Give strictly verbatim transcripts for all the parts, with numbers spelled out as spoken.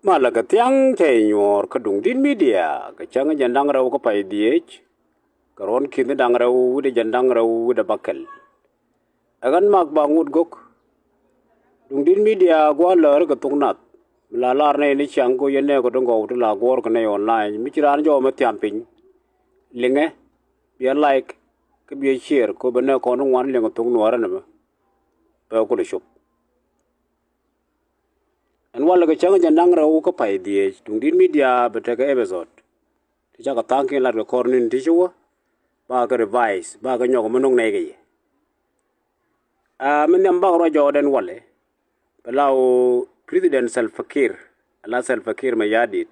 Malɛ kɛ thiaŋ cɛ inyuɔɔr kä Duŋdi̱t Media kɛ cäŋ jɛn da̱ŋ rɛw kä pay dhieec kɛ ruɔ̱n ki̱n da̱ŋ rɛw wi̱cdɛ jɛn da̱ŋ rɛw wi̱cdɛ bäkɛl. Ɛ ɣän Mak Baŋ Wut Gök. Duŋdi̱t Media gua̱a̱ lääri kɛ thok nath mi la lar nɛy ni ciaŋ kɛ ɣöö yɛn nɛɛkɔ ti gɔw ti la guɔ̱ɔ̱r kɛ nɛy online. Mi ci raan jɔw mi thiam piny, liŋɛ, biɛ like kä biɛ share kɛ ɣöö bɛ nɛɛkɔn ti ŋuan liŋ kɛ thok Nuäärä nɛmɛ bɛ kulɛ cop. Ɛn walɛ kɛ cäŋ jɛn da̱ŋ rɛw kä pay dhieec, Duŋdi̱t Media bɛ tekɛ episode ti cakɛ tha̱a̱ŋ kiɛn lat kɛ kɔr ni̱n ti ci wä, bakɛ revise, bakɛ nyɔk mi no̱ŋ nɛy kɛ yɛ. A mi nhiam bakɛ ruac jɔɔdɛ ɛn walɛ, bɛ la ɣöö President Salva Kiir, ala Salva Kiir Mayardit,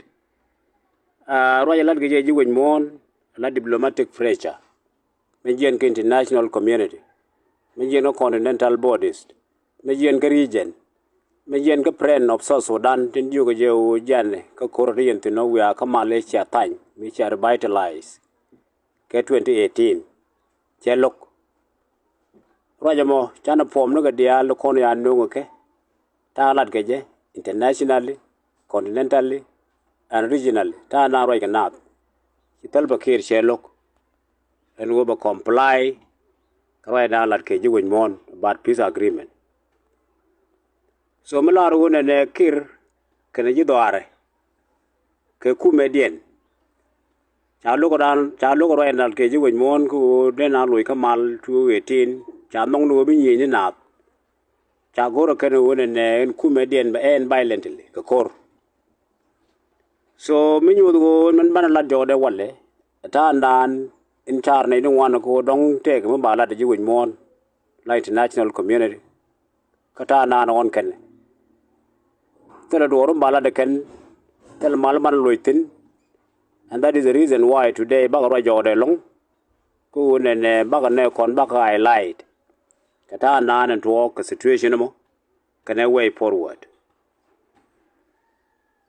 a ruac ɛ lat kɛ jɛ ji̱ wec muɔ̱ɔ̱n, ala diplomatic pressure mi jiɛn kä international community, mi jiɛn kä continental bodies, mi jiɛn kä region, mi jiɛn kä friend of South Sudan tin jiök kɛ jɛ ɣöö jianɛ kä ko̱r ti yɛn thi̱n ɔ wiaa kä mal ëë cia thany mi cia revitalize kɛ twenty eighteen. Cɛ lo̱k ruac ɛmɔ canɛ puɔm ni kɛ diaal ti kɔn ya nööŋɛ kɛ ta̱a̱ lat kɛ jɛ internationally, continentally and regionally. Ta̱a̱ naan ruac kɛ naath ci Salva Kiir cɛ lo̱k ɛn ɣöö bɛ comply kɛ ruac naan lat kɛ ji̱ wec muɔ̱ɔ̱n about peace agreement. So mi lar ɣöö nɛnɛ Kiir kɛnɛ ji̱ dhɔaarɛ kɛ kumɛdiɛn, ca lo̱k raan, ca lo̱k ruac naan kɛ ji̱ wec muɔ̱ɔ̱n kä ɣöö dee naan loc kä mal two eighteen, ca nhɔk ni ɣöö bi nyieny ni naath. Ca go̱rɛ kɛn ɣöö nɛnɛ ɛn kumɛdiɛn bɛ ɛn violently kɛ ko̱r. So mi nyoth ɣöö min banɛ lat jɔɔdɛ walɛ, ta̱a̱ naan in car nɛy ni ŋuan kɛ ɣöö dɔ̱ŋ tëëkɛ mi ba lat ji̱ wec muɔ̱ɔ̱n la international community. Kä ta̱a̱ naan ɣɔn kɛn thilɛ duɔɔr mi ba lat kɛn, thilɛ mal banɛ loc thi̱n. And that is the reason why today bakɛ ruac jɔɔdɛ ɛlɔ̱ŋ kä ɣöö nɛnɛ bakɛ nɛɛkɔn bakɛ highlight kɛ ta̱a̱ naan in tuɔɔk kɛ situation ɛmɔ kɛnɛ way forward.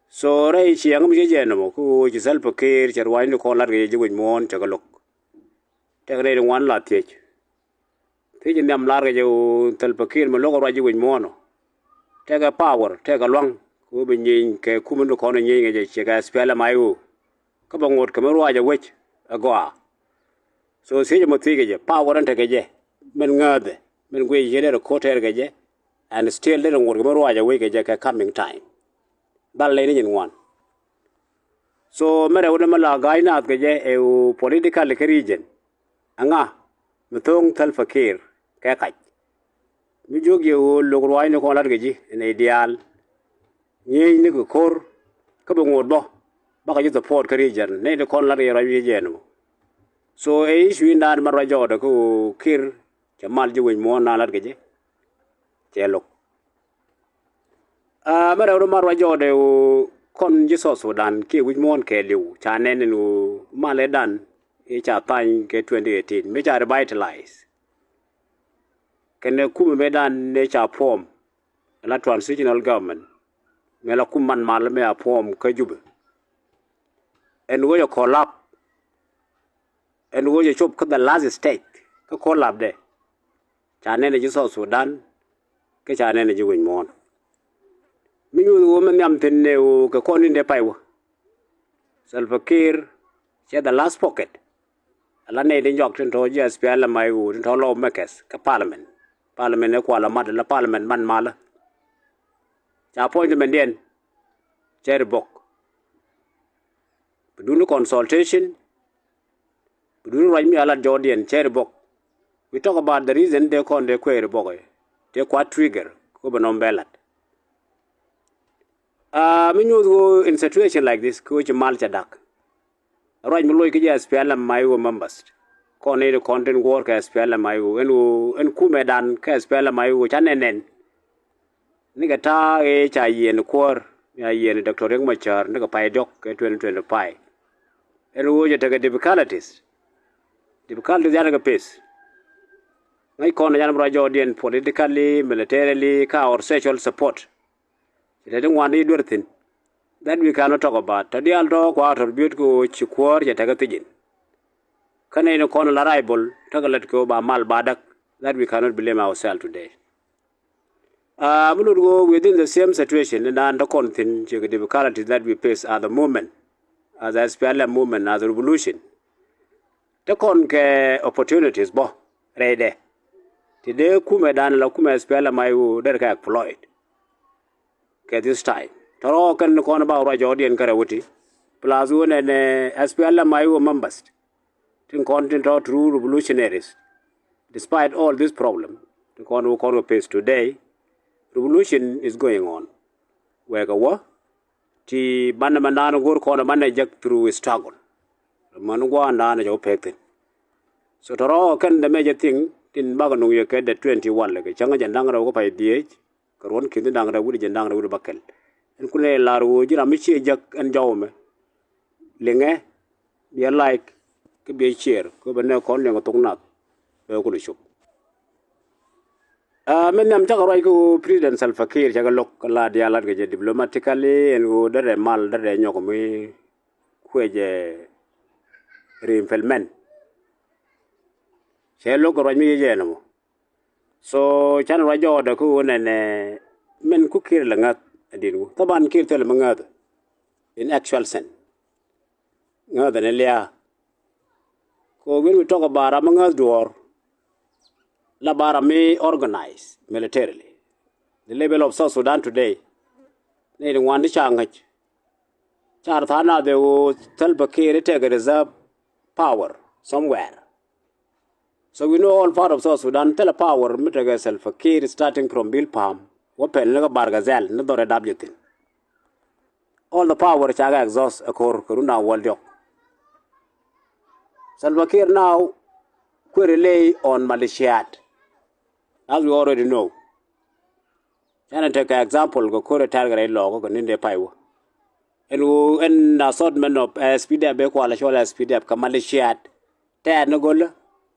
So rɛy ciɛŋ mi cä jɛ nɔmɔ kä ɣöö ci Salva Kiir cɛ ruaacni kɔn lat kɛ jɛ ji̱ wec muɔ̱ɔ̱n cɛ kɛ lo̱k. Tɛk rɛy ti ŋuan la thiec. Thiec in nhiam lar kɛ jɛ ɣöö Salva Kiir mi lo̱k kɛ ruac ji̱ wec muɔ̱ɔ̱n ɔ, tɛkɛ power, tɛkɛ lua̱ŋ kɛ ɣöö bi nyieny kɛ kumɛ ni kɔn nyieny kɛ jɛ ciɛ kɛ S P L M I O. Kä bɛ ŋot kɛ mi ruac ɛ wec ɛ gɔaa. So thiec ɛmɔ thiec kɛ jɛ, power in tekɛ jɛ min ŋääthɛ, min guic ciɛ derɛ ko̱tɛɛr kɛ jɛ. And still derɛ ŋot kɛ mi ruac ɛ wec kɛ jɛ kɛ coming time. Dhal lɛy ni nyin ŋuan. So mɛrɛ wunɛ mi la ga̱a̱c naath kɛ jɛ ɛ ɣöö political kɛ region. Ɛŋa mi tho̱o̱ŋ Salva Kiir kɛ kac? Mi jiök yɛ ɣöö lo̱k ruaacni kɔn lat kɛ ji̱ nɛy diaal, nyiecni kɛ ko̱r, kä bi ŋot bä bakɛ ji̱ support kä region nɛy ti kɔn lat kɛ jɛ ruac wi̱i̱ jɛ ɛn ɛmɔ. So ɛ issue in daan man ruac jɔɔdɛ kä ɣöö Kiir cɛ mal ji̱ wec muɔ̱ɔ̱n naan lat kɛ jɛ cɛ lo̱k. A mɛ rɛw rɔ mat ruac jɔɔdɛ ɣöö kɔn ji̱ South Sudan kiɛ wi̱c muɔ̱ɔ̱n kɛɛliw ca nɛn ɛn ɣöö malɛ dan i̱ ca thany kɛ twenty eighteen mi ca revitalize. Kɛnɛ kumɛ mëë dan ni ca form ala transitional government mëë la kum man mal mëë a form kä Jubɛ. Ɛn ɣöö jɛ collapse, ɛn ɣöö jɛ cop kä the last stage kä collapse dɛ. Ca nɛn ɛ ji̱ South Sudan kä ca nɛn ɛ ji̱ wi̱c muɔ̱ɔ̱n. Mi nyuuth ɣöö mi nhiam thi̱n ɛ ɣöö kɛ kɔn in dee pay wä. Salva Kiir cɛ the last pocket. Ala nɛy tin jɔak tin tɔ̱ ji̱ S P L M I O tin tɔ̱ lawmakers kä parliament. Parliament ɛ kual amat ala parliament man malä. Ca puɔ̱ny ti mɛndiɛn cɛ ri bok. Bi duni consultation, bi duni ruac mi a lat jɔɔdiɛn cɛ ri bok. We talk about the reason dee kɔn dee kuɛ ri bok ɛ, dee kua trigger ko bɛ nɔm bɛ lat. A mi nyuuth ɣöö in situation like this kä ɣöö ci mal cɛ dak. Ruac mi loc kä jɛ S P L M I O members. Kɔn ni kɔn tin guɔ̱ɔ̱r kɛ S P L M I O ɛn ɣöö ɛn kumɛ dan kä S P L M I O ca nɛn nɛn. Nikɛ ta̱a̱ ëë ca yiɛn kuäär mi a yiɛn Doctor Riek Machar nikɛ pay diɔ̱k kɛ twenty twenty-five. Ɛn ɣöö jɛ tekɛ difficulties. Difficulties yan kɛ peth. Ŋäc kɔn yan bi ruac jɔɔdiɛn politically, militarily, ka or social support. Ci te ti ŋuan ti duer thi̱n. That we cannot talk about. Tɔ diaal tɔ kua tɔ biöt kɛ ɣöö ci kuäär cɛ tekɛ thi̱ji̱n. Kä nɛy ni kɔn la rival tekɛ lät kɛ ɣöö ba mal ba däk. That we cannot blame ourselves today. Uh, mi lut ɣöö within the same situation in an te kɔn thi̱n, ci kɛ difficulties that we face at the moment as a S P L M movement, as a revolution. Te kɔn kɛ opportunities bä rɛydɛ ti dee kumɛ dan la kumɛ S P L M I O derɛ kɛ exploit kɛ this time. Tɔrɔ kɛn ni kɔn ba ruac jɔɔdiɛn kärɛ wä ti, plus wä nɛn, eh, S P L M I O members tin kɔn tin tɔ true revolutionaries. Despite all this problem tin kɔn wä kɔn wä face today, revolution is going on. Wɛɛkɛ wä ti banɛ mɛ naan go̱r kɔn banɛ jek through struggle. Män gua̱a̱n naan jɛ wä pek thin. So tɔrɔ kɛn dɛ mɛ jɛ thiŋ tin bakɛ nuŋ yɛ kɛ dɛ twenty one lɛ kɛ cäŋ jɛ da̱ŋ rɛw kä pay dhieec kɛ ruɔ̱n ki̱n da̱ŋ rɛw wi̱cdɛ jɛ da̱ŋ rɛw wi̱cdɛ bäkɛl. Ɛn kulɛ lar ɣöö ji̱ ram mi ciɛ jek ɛn jɔw mɛ. Liŋɛ biɛ like kä biɛ share kä bɛ nɛ kɔn liŋ thok nath bɛ kulɛ cop. Ah, min nhiam cakɛ ruac kä ɣöö President Salva Kiir cakɛ lo̱k kä la diaal lat kɛ jɛ diplomatically ɛn ɣöö derɛ mal derɛ nyɔk mi kuɛ jɛ reimplement. Cɛ lo̱k kɛ ruac mi yɛ jɛ ɛn ɛmɔ. So canɛ ruac jɔɔdɛ kä ɣöö nɛnɛ min ku Kiir lɛ ŋäth ɛ di̱t wu. Thaban Kiir thilɛ mi ŋäth in actual sense. Ŋäth ɛn ɛ liaa. Kɛ ɣöö when we talk about ram mi ŋäth duɔ̱ɔ̱r, la ba ram mi organized militarily. The level of South Sudan today, ni ti ŋuan ti ca ŋäc. Car tha̱a̱ŋ nath ɛ ɣöö Salva Kiir tekɛ reserve power somewhere. So we know all part of South Sudan thilɛ power mi tekɛ Salva Kiir, starting from Bilpam wä pɛl ni kä Bahr el Ghazal ni dhɔr ɛ dap jɛ thi̱n. All the power cakɛ exhaust ɛ ko̱r kɛ run da̱ŋ wäl diɔ̱k. Salva Kiir now kuɛ rely on militiat, as we already know. Canɛ tekɛ example kɛ ko̱r ɛ tɛ̈r kɛ rɛy lɔɔk kɛ ni̱n dee pay wä. Ɛn ɣöö ɛn assortment of, eh, S P D F bɛ kualɛ cɔl S P D F kɛ militiat. Tɛɛt ni go̱lä,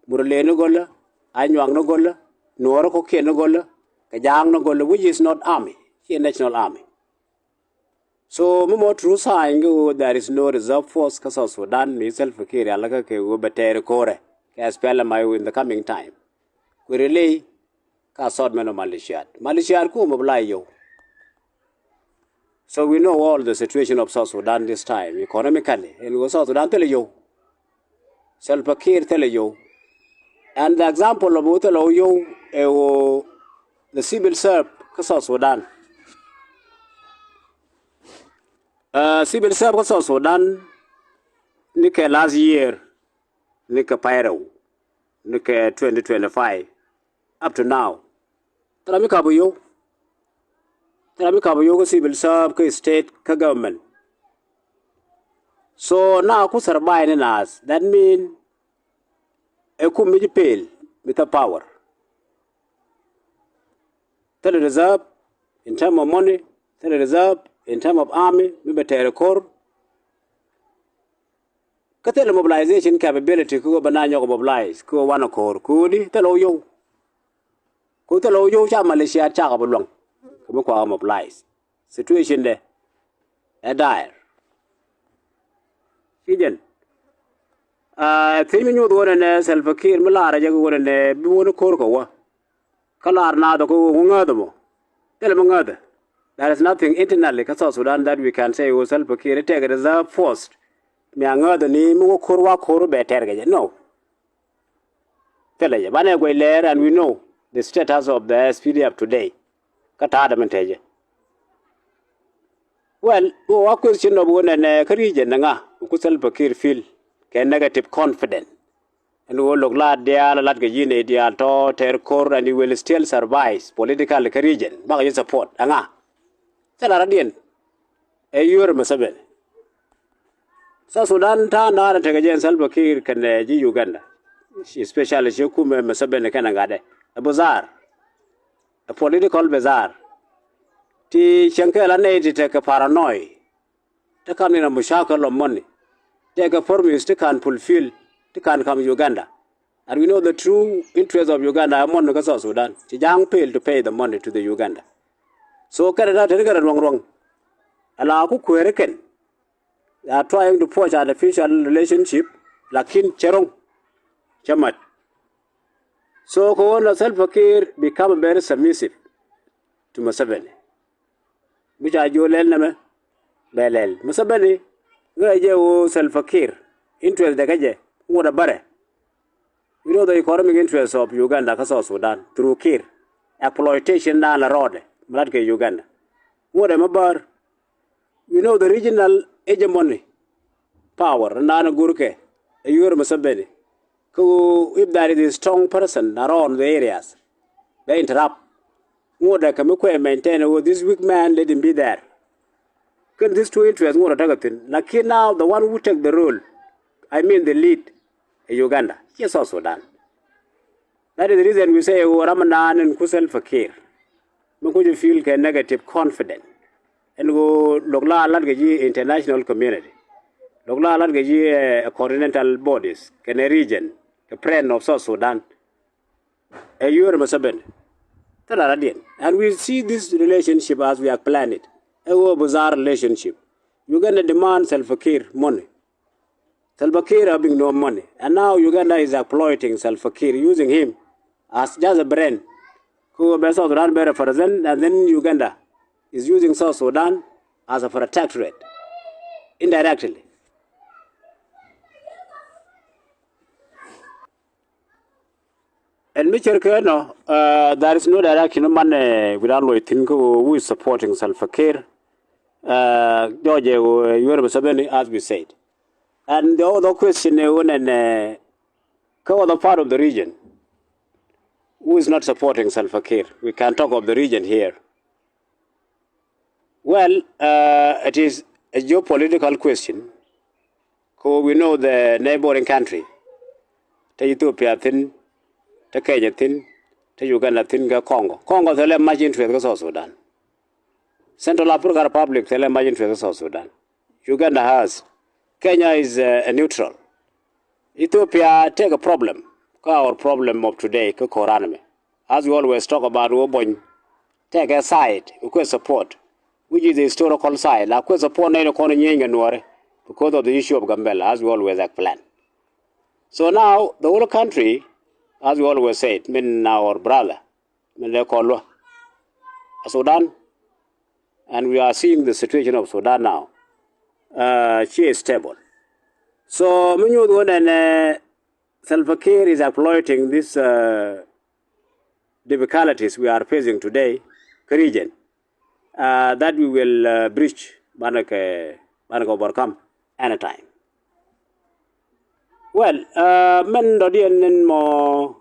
Murle ni go̱lä, Anyuak ni go̱lä, Nuɔɔri kɔ̱kiɛn ni go̱lä, kɛ Ja̱a̱ŋ ni go̱lä, which is not army, ciɛ national army. So mi mɔ true sign kɛ ɣöö there is no reserve force kä South Sudan mi Salva Kiir rialikä kɛ ɣöö bɛ tɛɛri ko̱rɛ kɛ S P L M I O in the coming time. Kuɛ rely kä assortment of militiat. Militiat ku mobilize yio̱w. So we know all the situation of South Sudan this time economically. Ɛn ɣöö South Sudan thilɛ yio̱w. Salva Kiir thilɛ yio̱w. And the example of ɣöö thilɛ yio̱w ɛ ɣöö the civil serve kä South Sudan. Uh, civil serve kä South Sudan ni kɛ last year, ni kɛ pay rɛw, ni kɛ twenty twenty-five up to now. Thilɛ mi kap yio̱w. Thilɛ mi kap yio̱w kä civil serve kä state kä government. So na ku survive ni naath, that mean ɛ kum mi ji̱ pel mi thä power. Thilɛ reserve in term of money, thilɛ reserve in term of army mi bɛ tɛɛri ko̱r. Kä thilɛ mobilization capability kä ɣöö bɛ na nyɔk mobilize kä ɣöö wanɛ ko̱r, kä ɣöö di thilɛ wä yio̱w. Kä thilɛ wä yio̱w ca militiat cakɔ bi luäŋ kɛ mi kuakɛ mobilize. Situation dɛ ɛ dire. Ci jɛn. Ah, thiec mi nyuuth ɣöö nɛnɛ Salva Kiir mi laarɛ jɛ kɛ ɣöö nɛnɛ bi wä ni ko̱r kɛ wä. Kä lar naath ɔ kɛ ɣöö ŋu ŋääth ɛmɔ. Thilɛ mi ŋääth ɛ. There is nothing internally kä South Sudan that we can say ɣöö Salva Kiir tekɛ reserve force. Mi a ŋääth ɛ ni mi wä ko̱r wa ko̱r bɛ tɛr kɛ jɛ. No. Thilɛ jɛ. Banɛ guɛc lɛɛr, and we know the status of the S P D F today. Kä ta̱a̱dɛ min te jɛ. Well, wä wa question of wä nɛnɛ kä region ni ŋa ku Salva Kiir feel kɛ negative confidence. Ɛn ɣöö lo̱k la diaal lat kɛ ji̱ nɛy diaal tɔ tɛr ko̱r, and he will still survive political kä region. Bakɛ ji̱ support ɛŋa? Thilɛ rɔ̱diɛn. Ɛ yuör Museveni. South Sudan ta̱a̱ na̱a̱n tekɛ jɛ ɛn Salva Kiir kɛnɛ ji̱ Uganda. Especially ci kumɛ Museveni kɛnɛ ŋa̱tdɛ. Ɛ bizarre. Ɛ political bizarre. Ti cieŋ kɛ la nɛy ti tekɛ paranoid. Ti kan in a mushakil of money. Tekɛ promise ti kan fulfill, ti kan kam Uganda. And we know the true interest of Uganda ɛ money kä South Sudan. Ci Ja̱a̱ŋ fail to pay the money to the Uganda. So kɛnɛ na teni kɛnɛ ruɔ̱ŋ ruɔ̱ŋ. Ala ku kueeri kɛn. They are trying to forge artificial relationship. Lakin cɛ ro̱ŋ. Cɛ mat. So kɛ ɣöö na Salva Kiir become very submissive. to Museveni. Mi ca jiök lɛl nɛmɛ bɛ lɛl Museveni ŋäcɛ jɛ ɣöö Salva Kiir interest dɛ kä jɛ ŋot ɛ bärɛ. You know the economic interest of Uganda kä South Sudan through Kiir, exploitation dan la rɔɔdɛ mi lat kɛ Uganda. Ŋot ɛ mi bär. You know the regional hegemony power dan gurkɛ ɛ Yoweri Museveni. Kä if there is a strong person around the areas, they interrupt. Ŋot ɛ kɛ mi kuɛ maintain ɛ ɣöö this weak man, let him be there. Kɛn these two interests ŋot ɛ tekɛ thi̱n. Lakin now the one who take the role, I mean the lead, ɛ Uganda, ciɛ South Sudan. That is the reason we say ɣöö ram mi naan in ku Salva Kiir mi ku ji̱ feel kɛ negative confident. Ɛn ɣöö lo̱k la lat kɛ ji̱ international community, lo̱k la lat kɛ ji̱, eh, continental bodies kɛnɛ region, kɛ friend of South Sudan, ɛ Yoweri Museveni. Thil a radiɛn. And we see this relationship as we have planned it. Ɛ ɣöö bizarre relationship. Uganda demand Salva Kiir money. Salva Kiir having no money. And now Uganda is exploiting Salva Kiir, using him as just a brand. Kä ɣöö bɛ South Sudan bɛ represent, and then Uganda is using South Sudan as a protectorate indirectly. Ɛn mi cär kɛ nɔ, uh, there is no direction man, uh, without loy thin ko who is supporting Salva Kiir. Uh, jɔjɛ, uh, Yoweri Museveni, as we said. And the other question, uh, when, uh, kä other part of the region, who is not supporting Salva Kiir? We can talk of the region here. Well, uh, it is a geopolitical question. Ko we know the neighboring country. Te Ethiopia thin, te Kenya thin, te Uganda thin, kɛ Congo. Congo thilɛ much interest kɛ South Sudan. Central African Republic thilɛ much interest kɛ South Sudan. Uganda has. Kenya is, uh, a neutral. Ethiopia tekɛ problem kä our problem of today kä ko̱ran ɛmɛ. As we always talk about, wä buɔ̱ny tekɛ side, kuɛ support, which is the historical side. La kuɛ support nɛy ni kɔn nyieny kɛ Nuɔri because of the issue of Gambela, as we always explain. So now the whole country, as we always said, min our brother, min dee kɔn luɔ a Sudan. And we are seeing the situation of Sudan now. Uh, ciɛ stable. So mi nyuuth wä nɛnɛ, Salva Kiir is exploiting these, uh, difficulties we are facing today kä region, uh, that we will, uh, bridge, banɛ kɛ, banɛ kɛ overcome anytime. Well, uh, mɛn dɔ̱diɛn in mɔ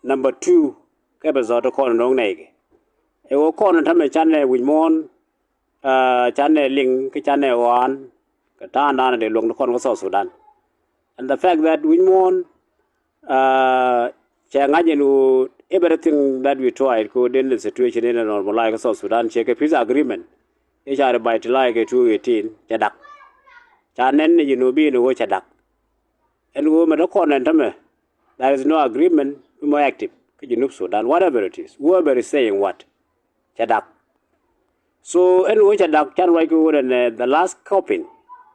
number two kɛ bɛ zɔt kɔn no̱o̱ŋ nɛy kɛ. Ɛ wä kɔn tamɛ canɛ wi̱c muɔ̱ɔ̱n, uh, canɛ liŋ kä canɛ ɣɔaan kɛ ta̱a̱ŋ da̱a̱n dee luɔ̱ŋ ni kɔn kä South Sudan. And the fact that wi̱c muɔ̱ɔ̱n, uh, cɛ ŋa̱c ɛn ɣöö everything that we tried ko den the situation in a normalize kä South Sudan, cɛ kɛ peace agreement i̱ ca revitalize kɛ two eighteen, cɛ dak. Ca nɛn ni ji̱ nubi ni ɣöö cɛ dak. Ɛn ɣöö mɛ dee kɔn ɛn tämɛ, there is no agreement mi mɔ active kä Junub Sudan, whatever it is, whoever is saying what, cɛ dak. So ɛn ɣöö cɛ dak, can ruac kɛ ɣöö ɛn, eh, the last coffin,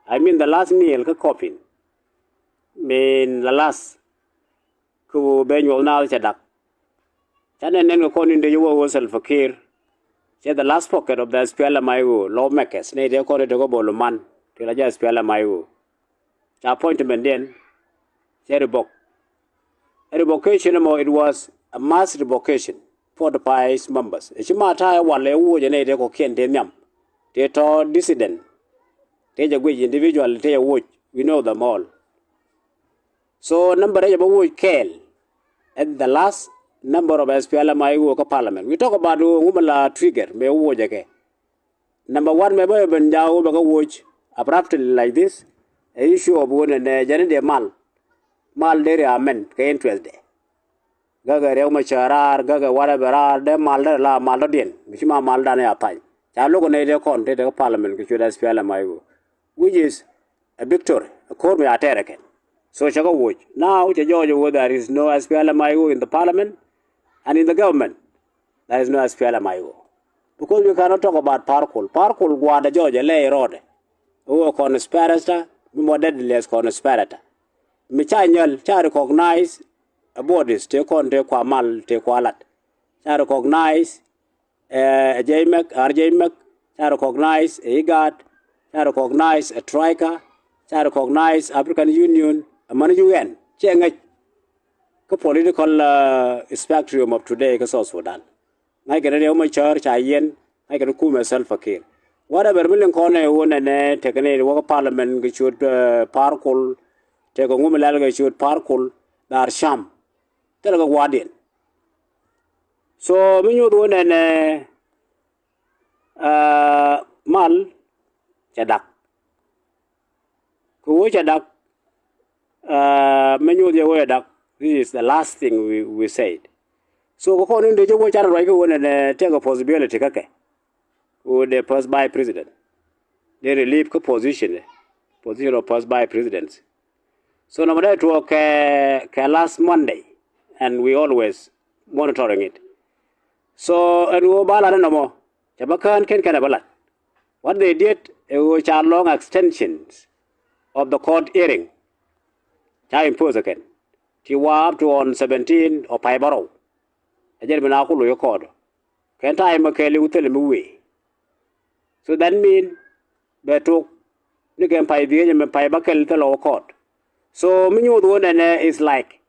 I mean the last nail kä coffin, min the last kɛ ɣöö bɛ nyuɔth naath cɛ dak. Canɛ nɛn kɛ kɔn in dee wä ɣöö Salva Kiir cɛ the last pocket of the S P L M I O lawmakers, nɛy dee kɔn in dee kɔ bol man ti la jɛ S P L M I O. Ca appointment diɛn cɛ revoke. Revocation ɛmɔ, it was a mass revocation, forty-five members. Ɛ ci ma ta̱a̱ ɛ wal ɛ woc ɛ nɛy tëë kɔ̱kiɛn tëë nhiam, tëë tɔ̱ dissident, tëë jɛ guic individual, tëë jɛ woc, we know them all. So number ɛ jɛ bä woc kɛɛl at the last number of S P L M I O kä parliament. We talk about ŋu mɛ la trigger mɛ woc ɛ kɛ. Number one, mɛ bä ben jaw bɛ kä woc abruptly like this. A issue of wun ɛn jɛn dee mal, mal dee ria mɛn kɛ interest dɛ. Gäkɛ Riek Machar raar, gäkɛ whatever raar, dee mal dee la mal dɔ̱diɛn, mi ci ma mal dan ya pany. Ca lo̱k nɛy dee kɔn te te kä parliament kɛ ciöt S P L M I O, which is a victory, a ko̱r mi a tɛɛrɛ kɛn. So cɛ kɛ woc. Now cɛ jɔɔc ɛ wä, there is no S P L M I O in the parliament and in the government. There is no S P L M I O. Because we cannot talk about Par Kuol. Par Kuol gua̱a̱dɛ jɔɔcɛ lɛ irɔɔdɛ. Who a conspirator, mi mɔ deadliest conspirator. Mi ca nyäl, ca recognize a bodies, tëë kɔn tëë kua mal, tëë kua lat. Ca recognize ɛ J MEC, R J MEC, ca recognize ɛ IGAD, ca recognize ɛ Troika, ca recognize African Union, ɛ män U N, cɛ ŋäc kä political spectrum of today kä South Sudan. Ŋa̱ckɛ ni Riek Machar ca yiɛn, ŋa̱ckɛ ni kumɛ Salva Kiir. Whatever mi liŋ kɔn ɛ ɣöö nɛnɛ tekɛ ni wä kä parliament kɛ ciöt Par Kuol, tekɛ ŋu mi lɛl kɛ ciöt Par Kuol, dhar cam thilɛ kɛ gua̱a̱rdiɛn. So mi nyuuth ɣöö nɛnɛ mal cɛ dak. Kɛ ɣöö cɛ dak, mi nyuuth yɛ ɣöö cɛ dak. This is the last thing we, we said. So kɛ kɔn in dee jɛ ɣöö canɛ ruac kɛ ɣöö nɛnɛ tekɛ possibility kä kɛ ɣöö dee first vice president dee relieve kä position, position of first vice presidency. So nɔmɔ dee tuɔɔk kɛ, kɛ last Monday, and we always monitoring it. So ɛn ɣöö ba lat ni nɔmɔ cɛ bä kään ken kɛn ɛ bä lat. What they did ɛ ɣöö ca long extensions of the court hearing ca impose kɛn ti wa up to on seventeen ɔ pay bärɔw. Ɛ jɛn bi na ku loc kä court kɛn ta̱a̱ imɛ kɛɛliw thilɛ mi wëë. So that mean bɛ tok ni kɛn pay dhiec ɛmɛ pay bäkɛl thilɛ wä court. So mi nyuuth ɣöö nɛnɛ is like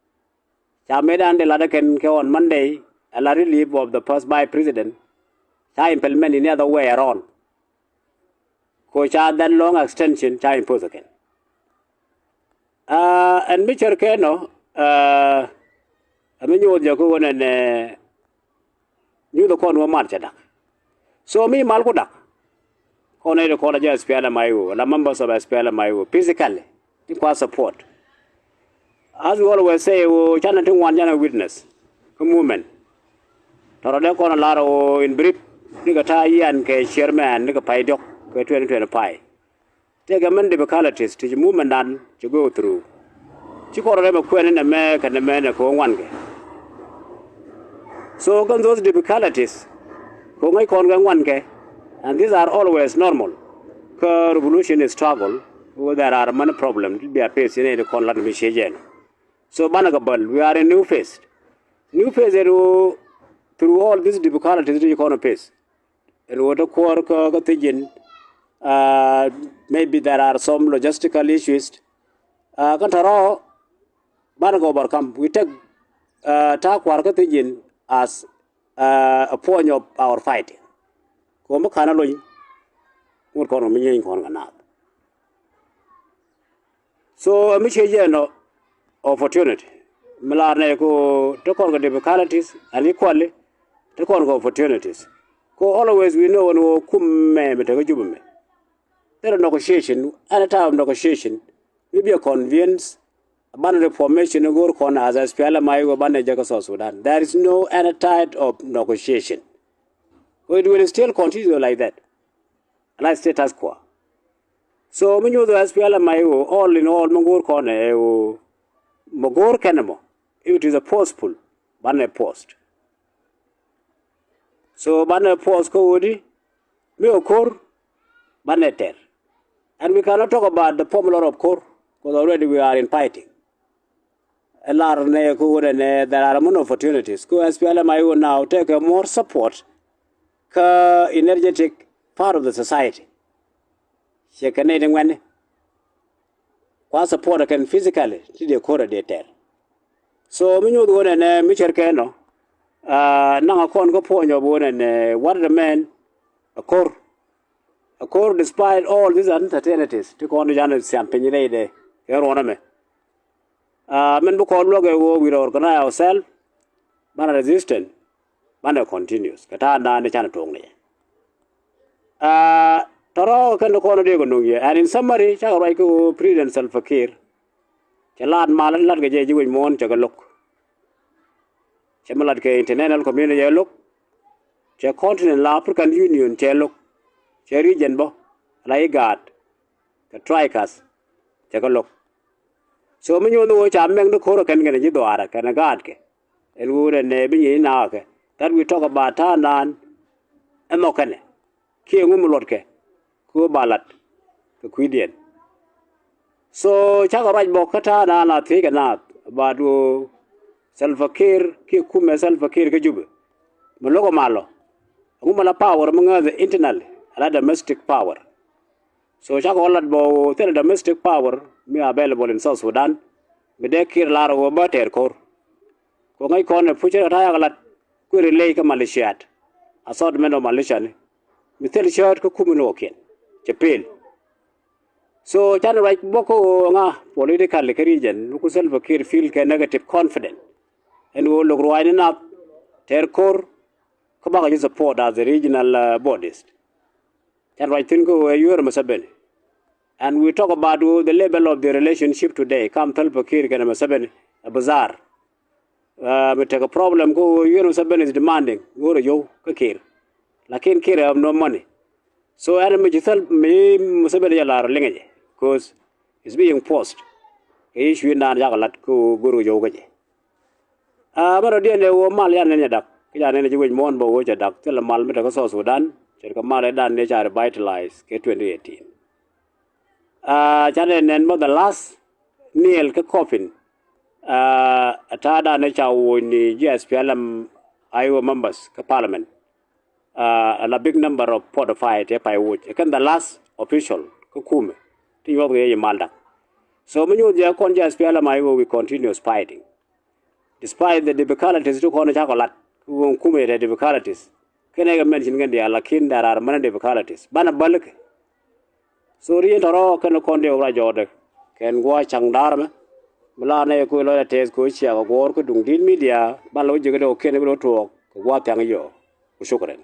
ca metdan dee lat ɛ kɛn kɛ on Monday ɛ la relieve of the first vice president ca implement in the other way around. Ko ca that long extension ca impose ɛ kɛn. Ɛn mi cär kɛn ɔ ɛ mi nyuuth jɛ kä ɣöö nɛnɛ nyuuth kɔn wä mat cɛ dak. So mi mal ku dak kɔn nɛy ti kɔn la jɛ SPLM IO la members of SPLM IO physically ti kua support. As we always say ɣöö canɛ ti ŋuan canɛ witness kä movement. Tɔrɔ dee kɔn lar ɣöö in brief ni kɛ ta̱a̱ yian kɛ chairman ni kɛ pay diɔ̱k kɛ twenty twenty-five. Tëëkɛ mɛn difficulties ti ci movement dan ci go through. Ci kɔn rɛm ɛ kuɛn in ɛmɛ kɛ nɛmɛ nɛ kɛ ɣöö ŋuankɛ. So kɛn those difficulties kɛ ɣöö ŋäc kɔn kɛ ŋuankɛ. And these are always normal kä revolution struggle. Where there are many problems ti bia face in it kɔn lat mi ciec ɛn. So banɛ kɛ bäl, we are in new phase. New phase ɛn ɣöö through all these difficulties ti ci kɔn face. Ɛn ɣöö te kuäär kä kä thiec ji̱n. Maybe there are some logistical issues. Kä tɔ̱rɔ̱ banɛ kɛ overcome. We take ta̱a̱ kua̱r kä thiec ji̱n as a point of our fighting. Kɛ ɣöö mi ka̱n a lony ŋot kɔn kɛ mi nyieeny kɔn kɛ naath. So ɛ mi ciec jɛ nɔ opportunity mi lar nɛ ko te kɔn kɛ difficulties and equally te kɔn kɛ opportunities. Ko always we know ɛn ɣöö kum mɛ mi te kä Jubɛ mɛ. There is negotiation, any type of negotiation mi bi a convince banɛ reformation in go̱o̱r kɔn as SPLM IO banɛ jɛ kä South Sudan. There is no any type of negotiation. It will still continue like that. Ala status quo. So mi nyuth ɛ SPLM IO all in all mi go̱o̱r kɔn ɛ ɣöö mi go̱o̱r kɛn ɛmɔ, if it is a forceful banɛ forced. So banɛ force kä ɣöö di mi ɛ ko̱r banɛ tɛr. And we cannot talk about the formula of ko̱r because already we are in fighting. Ɛ lar nɛ kä ɣöö nɛ there are many opportunities kä SPLM IO now tekɛ more support kä energetic part of the society. Ciɛ kɛ nɛy ti ŋuɛ̈ni kua support kɛn physically ti dee ko̱r ɛ dee tɛr. So mi nyuth ɣöö nɛnɛ mi cär kɛ nɔ naŋ a kɔn kä puɔ̱ny ɔ bi ɣöö nɛnɛ what remain a ko̱r. A ko̱r despite all these uncertainties ti kɔn di canɛ siam piny rɛydɛ kɛ ruɔ̱n ɛmɛ. Mɛn bi kɔn luäk ɛ ɣöö we reorganize ourselves banɛ resistance banɛ continuous kɛ ta̱a̱ naan ni canɛ tuɔɔk ni jɛ. Tɔ̱rɔ̱ kɛn ti kɔn di kɛ nuŋ yɛ and in summary cakɛ ruac kɛ ɣöö President Salva Kiir cɛ laat mal in latkɛ jɛ ji̱ wec muɔ̱ɔ̱n cɛ kɛ lo̱k. Cɛ mi latkɛ international community cɛ lo̱k. Cɛ continent la African Union cɛ lo̱k. Cɛ region bä la IGAD kɛ Tricas cɛ kɛ lo̱k. So mi nyuɔ̱th ni ɣöö ca mɛk ni ko̱r ɛ kɛn kɛn ji̱ dhɔaarɛ kɛn ɛ gaatkɛ. Ɛn ɣöö rɛ nɛ bi nyieny ni naakɛ that we talk about ta̱a̱ naan ɛ nhɔk kɛnɛ kiɛ ŋu mi luɔtkɛ. Kɛ ɣöö ba lat kɛ kui̱diɛn. So cakɛ ruac bɔk kä ta̱a̱ naan la thiec kɛ naath about ɣöö Salva Kiir kiɛ kumɛ Salva Kiir kä Jubɛ mi lo̱k ɛ mal ɔ. Ɛŋu mi la power mi ŋäth internal, ala domestic power. So cakɔ lat bä ɣöö thilɛ domestic power mi available in South Sudan mi dee Kiir lar ɣöö bä tɛɛr ko̱r. Kɛ ŋäc kɔn ɛ pucä kɛ ta̱a̱ yak lat kui̱ ri ley kä militiat, assortment of militia ni mi thil cäät kä kumɛ ni ɣɔ̱kiɛn cɛ pil. So canɛ ruac bä kä ɣöö ŋa politically kä region mi ku Salva Kiir feel kɛ negative confident ɛn ɣöö lo̱k ruaacni nath tɛɛr ko̱r kä bakɛ ji̱ support as the regional bodies. Canɛ ruac thi̱n kä ɣöö ɛ Yoweri Museveni. And we talk about the level of the relationship today kam Salva Kiir kɛnɛ Museveni ɛ bizarre. Mi tekɛ problem kä ɣöö Yoweri Museveni is demanding ɣöö rɛ yio̱w kä Kiir. Lakin Kiir have no money. So ɛn mi ci thäl mi Museveni jɛ lar liŋɛ jɛ, cause is being forced. Kɛ issue in dan cakɔ lat kä ɣöö go̱r kɛ yio̱w kä jɛ. Mɛ rɔ diɛn ɛ ɣöö mal yan nɛn jɛ dak kä yan nɛn jɛ wec muɔ̱ɔ̱n bä ɣöö cɛ dak thilɛ mal mi tekɛ South Sudan. Ce̱tkɛ mal ɛ dan ni ca revitalize kɛ twenty eighteen. Canɛ nɛn bä the last nail kä coffin. Ɛ ta̱a̱ dan ni ca woc ni ji̱ SPLM IO members kä parliament. Ala big number of forty-five tëë pay woc ɛ kɛn the last official kä kumɛ ti nyuɔth kɛ yɛ mal dak. So mi nyuɔth jɛ kɔn ji̱ SPLM IO we continues fighting. Despite the difficulties ti kɔn cakɔ lat kä ɣöö kumɛ yɛ tɛ difficulties. Kɛn ɛ kɛ mention kɛn diaal lakin there are many difficulties banɛ bälikɛ. So ri in tɔrɔ kɛn kɔn diɛ wä ra jɔɔdɛ kɛn guɔ caŋ da̱r mɛ. Mi la nɛ kɛ koc lɔcdɛ tɛth kɛ ciak kɛ guɔ̱ɔ̱r kä duŋ di̱t media ban la wä jiäkä dɛ kɛ kɛn bi lɔ tuɔɔk kɛ guɔ thiaŋ yɔ. Ku shukran.